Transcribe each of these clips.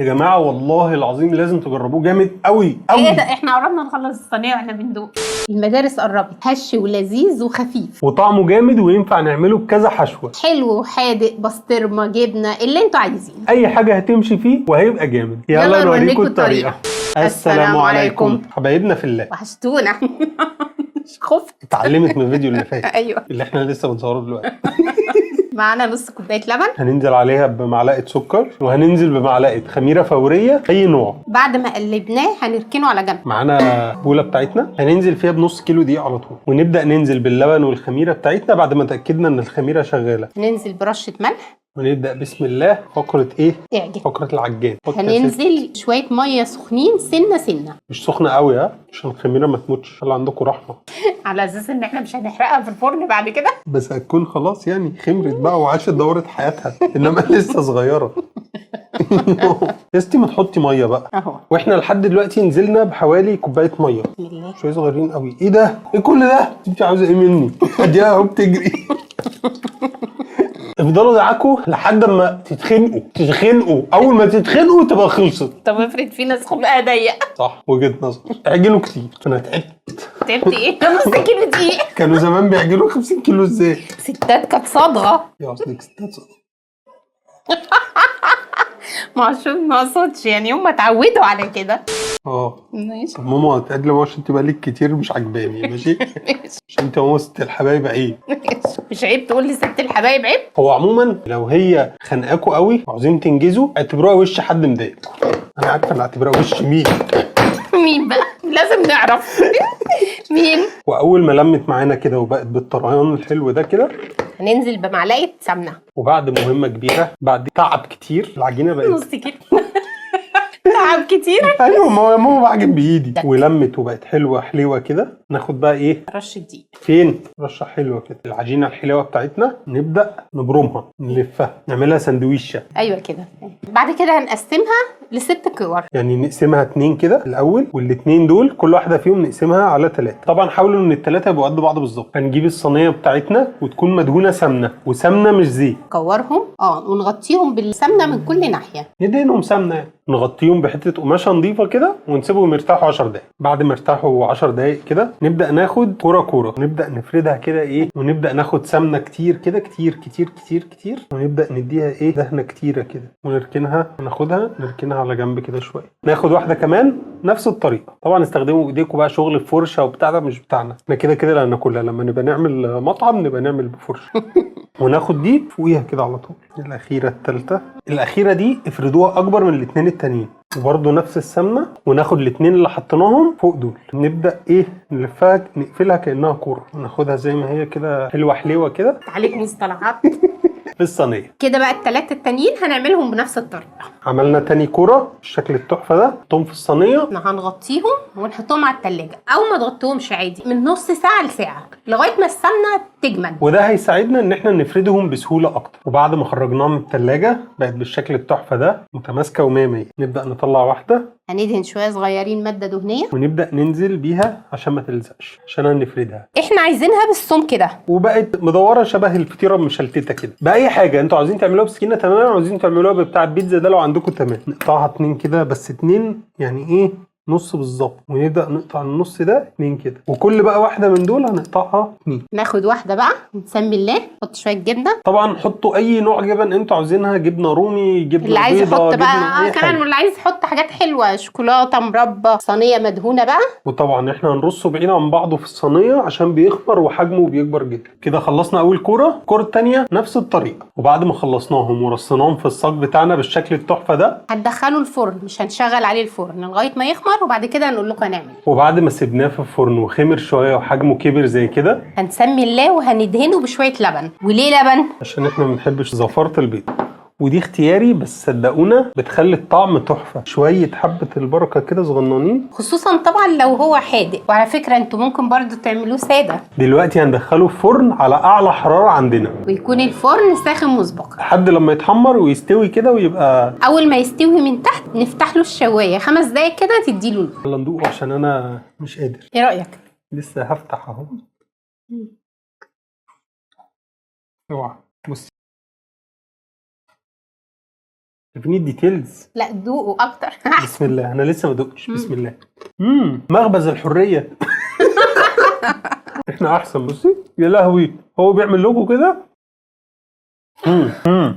يا جماعة والله العظيم لازم تجربوه، جامد قوي قوي. ايه ده، احنا قربنا نخلص الصينية واحنا بندوق. المدارس قربت. هش ولذيذ وخفيف وطعمه جامد، وينفع نعمله بكذا حشوه، حلو وحادق، بسطرمه، جبنه، اللي انتوا عايزينه، اي حاجة هتمشي فيه وهيبقى جامد. يلا نوريكم الطريقة. السلام عليكم حبايبنا في الله، وحشتونا. خفت. اتعلمت من الفيديو اللي فات. ايوه، اللي احنا لسه بنصوره دلوقتي. معانا نص كوباية لبن، هننزل عليها بمعلقه سكر، وهننزل بمعلقه خميره فورية اي نوع. بعد ما قلبناه هنركنه على جنب. معانا بوله بتاعتنا هننزل فيها بنص كيلو دقيق على طول، ونبدا ننزل باللبن والخميره بتاعتنا بعد ما تاكدنا ان الخميره شغالة. هننزل برشه ملح، ونبدا بسم الله فقره ايه؟ اعجن. فقره العجان. هننزل شوية مية سخنين سنة سنة، مش سخنة قوي ها، عشان الخميره ما تموتش. خلي عندكم رحمه، على اساس ان احنا مش هنحرقها في الفرن بعد كده، بس هتكون خلاص يعني خمرت بقى وعاشت دوره حياتها، انما لسه صغيرة. يا ستي ما تحطي مية بقى اهو. واحنا لحد دلوقتي نزلنا بحوالي كوباية مية. بسم الله. شوية صغيرين قوي. ايه ده؟ ايه كل ده؟ انت عاوزه ايه مني؟ اديها اهو بتجري. افضلوا دعاكوا لحد ما تتخنقوا، تتخنقوا، اول ما تتخنقوا تبقى خلصت. طب افرض في ناس خلقها ضيق. صح، وجهة نظر. اعجنوا كتير، انا تعبت. تعبت ايه؟ نص كيلو دقيق. كانوا زمان بيعجنوا 50 كيلو ازاي؟ ستات كانت صادغه. يا اصلك ستات صادغه. ما اقصدش يعني، هم اتعودوا على كده. اه ماشي. طب ماما اتقدلي بقى، عشان انت بقالك كتير مش عجباني. ماشي، عشان انت ماما ست الحبايب عيب. مش عيب تقول لي ست الحبايب عيب. هو عموما لو هي خانقاكوا قوي وعاوزين تنجزوا اعتبروها وش حد مضايقكوا. انا عارفه انا اعتبرها وش مين. مين بقى؟ لازم نعرف مين. واول ما لمت معانا كده وبقت بالطريان الحلو ده كده، هننزل بمعلقه سمنه. وبعد مهمة كبيرة، بعد تعب كتير، العجينة بقت نص كيلو. تعب كتير. ايوه، ما هو يا ماما بعجن بايدي. ولمت وبقت حلوة حلوة كده. ناخد بقى ايه؟ رشه دقيق. فين رشه حلوة كده. العجينة الحلوة بتاعتنا نبدا نبرمها، نلفها، نعملها سندويشه. ايوه كده. بعد كده هنقسمها لست كور، يعني نقسمها اتنين كده الاول، والاتنين دول كل واحدة فيهم نقسمها على تلاتة. طبعا حاولوا ان التلاتة يبقوا قد بعض بالظبط. هنجيب الصينية بتاعتنا وتكون مدهونه سمنه، وسمنه مش زيت. نكورهم ونغطيهم بالسمنه من كل ناحية. ندهنهم سمنه يعني. نغطيهم بحته قماشة نظيفة كده ونسيبهم يرتاحوا 10 دقايق. بعد ما يرتاحوا 10 دقايق كده نبدا ناخد كورة كورة، نبدا نفردها كده ايه، ونبدا ناخد سمنه كتير كده، كتير كتير كتير كتير، ونبدا نديها ايه دهنه كتيرة كده، ونركنها، وناخدها نركنها على جنب كده شوية. ناخد واحدة كمان نفس الطريقة. طبعا استخدموا بايديكم بقى، شغل الفرشة وبتاع ده مش بتاعنا، احنا كده كده لا ناكلها. لما نبقى نعمل مطعم نبقى نعمل بفرشه. وناخد دي فوقيها كده على طول. الاخيرة الثالثة، الاخيرة دي افردوها اكبر من الاثنين التانيين، وبرده نفس السمنة. وناخد الاثنين اللي حطيناهم فوق دول، نبدا ايه نلفها، نقفلها كانها كورة، وناخدها زي ما هي كده حلوة حلوة كده. عليك مصطلحات. في الصينية كده بقى الثلاثة التانيين هنعملهم بنفس الطريقة. عملنا تاني كورة بالشكل التحفة ده، نحطهم في الصينية. احنا هنغطيهم ونحطهم على التلاجة، او ما تغطيهمش عادي، من نص ساعة لساعة لغاية ما السمنة تجمد. وده هيساعدنا ان احنا نفردهم بسهولة اكتر. وبعد ما خرجناها من التلاجة بقت بالشكل التحفة ده، متماسكة ومية مية. نبدا نطلع واحدة. هندهن شوية صغيرين مادة دهنية، ونبدا ننزل بيها عشان ما تلزقش، عشان هنفردها. احنا عايزينها بالسمك كده، وبقت مدورة شبه الفطيره المشلتته كده. باي حاجة انتوا عاوزين تعملوها بسكينة تمام، عاوزين تعملوها بتاع البيتزا ده لو عندكم تمام. نقطعها اتنين كده، بس اتنين يعني ايه نص بالظبط، ونبدا نقطع النص ده اتنين كده، وكل بقى واحدة من دول هنقطعها اتنين. ناخد واحدة بقى نسمي الله، نحط شوية جبنه. طبعا حطوا اي نوع جبن انتوا عاوزينها، جبنه رومي، جبنه اللي عايز بيضة، يحط بقى جبنة كمان، واللي عايز يحط حاجات حلوة، شوكولاتة، مربى، صينية مدهونه بقى. وطبعا احنا هنرصه بعيد عن بعضه في الصينية عشان بيخمر وحجمه بيكبر جدا. كده خلصنا اول كورة. الكورة الثانية نفس الطريقة. وبعد ما خلصناهم ورصيناهم في الصاج بتاعنا بالشكل التحفة ده، هندخله الفرن، مش هنشغل عليه الفرن لغاية ما يخمر، وبعد كده هنقول لكم هنعمل. وبعد ما سيبناه في الفرن وخمر شوية وحجمه كبر زي كده، هنسمي الله وهندهنه بشوية لبن. وليه لبن؟ عشان احنا ما بنحبش زفاره البيض، ودي اختياري بس صدقونا بتخلي الطعم تحفة. شوية حبه البركة كده صغننين، خصوصا طبعا لو هو حادق. وعلى فكرة انتوا ممكن برضو تعملوه ساده. دلوقتي هندخله الفرن على اعلى حرارة عندنا، ويكون الفرن ساخن مسبقا، لحد لما يتحمر ويستوي كده ويبقى. اول ما يستوي من تحت نفتح له الشوايه 5 دقايق كده تديله لون. يلا ندوقه عشان انا مش قادر. ايه رايك؟ لسه هفتح اهو. اوعى بص. شايفين ال details؟ لا دوقوا اكتر. بسم الله، انا لسه ما دقتش. بسم الله. مخبز الحرية. احنا احسن. بصي يا لهوي، هو بيعمل لكم كده.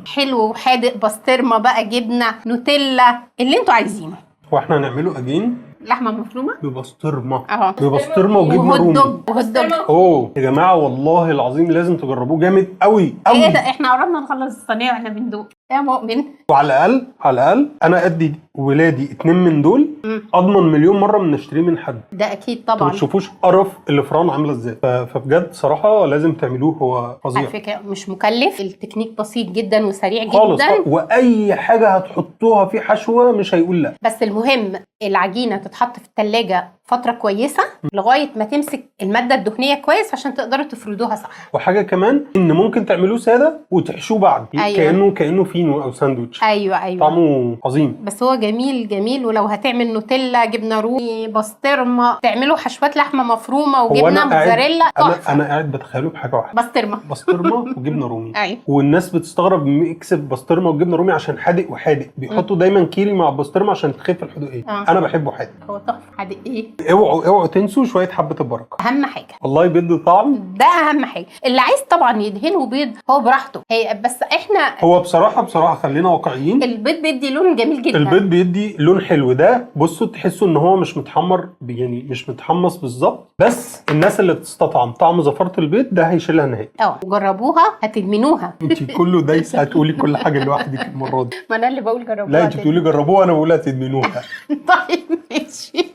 حلو وحادق، بسطرمه بقى، جبنه، نوتيلا، اللي انتوا عايزينه. واحنا هنعمله again لحمه مفرومه ببسطرمه. اهو. ببسطرمه وجبنه وهوت رومي. dog، و hot dog. اوه يا جماعة، والله العظيم لازم تجربوه، جامد قوي قوي. ايه ده، احنا قربنا نخلص الصينية واحنا بندوق يا مؤمن. وعلى الاقل، على الاقل انا ادي ولادي 2 من دول، اضمن مليون مرة من نشتريه من حد. ده اكيد انتوا ما طبعا. تشوفوش قرف الفران عامله ازاي. فبجد صراحة لازم تعملوه، هو على فظيع. فكرة مش مكلف، التكنيك بسيط جدا وسريع خالص جدا. واي حاجة هتحطوها في حشوه مش هيقول لا. بس المهم العجينة تتحط في التلاجة فترة كويسة لغاية ما تمسك المادة الدهنية كويس عشان تقدروا تفردوها صح. وحاجه كمان ان ممكن تعملوه ساده وتحشوه بعد. أيوة. كانه فينو او ساندوتش. ايوه. طعمه عظيم. بس هو جميل جميل. ولو هتعمل نوتيلا، جبنه رومي، بسطرمه، تعملوا حشوات لحمه مفرومه هو وجبنه انا قاعد موتزاريلا، انا تحفة. انا قاعد بتخيله بحاجة واحدة، بسطرمه. بسطرمه وجبنه رومي. ايوه. والناس بتستغرب mix بسطرمه وجبنه رومي عشان حادق وحادق، بيحطوا دايما كيري مع البسطرمه عشان تخف الحدوقيه. انا بحبه حادق. هو تحفة. حادق ايه؟ اوعوا تنسوا شوية حبه البركة، اهم حاجة. والله بيدي طعم. ده اهم حاجة. اللي عايز طبعا يدهنه بيض هو براحته، هي بس احنا هو بصراحة خلينا واقعيين، البيض بيدي لون جميل جدا. البيض بيدي لون حلو. ده بصوا تحسوا ان هو مش متحمر، يعني مش متحمص بالظبط، بس الناس اللي بتستطعم طعم زفاره البيض ده هيشيلها نهائي. جربوها هتدمنوها. انت كله دايسه هتقولي كل حاجة لوحدك المرة دي. ما انا اللي بقول جربوها. لا انت بتقولي جربوها، انا بقول هتدمنوها. طيب ماشي.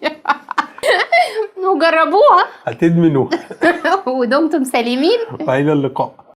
وجربوها هتدمنوها. ودمتم سالمين. والى اللقاء.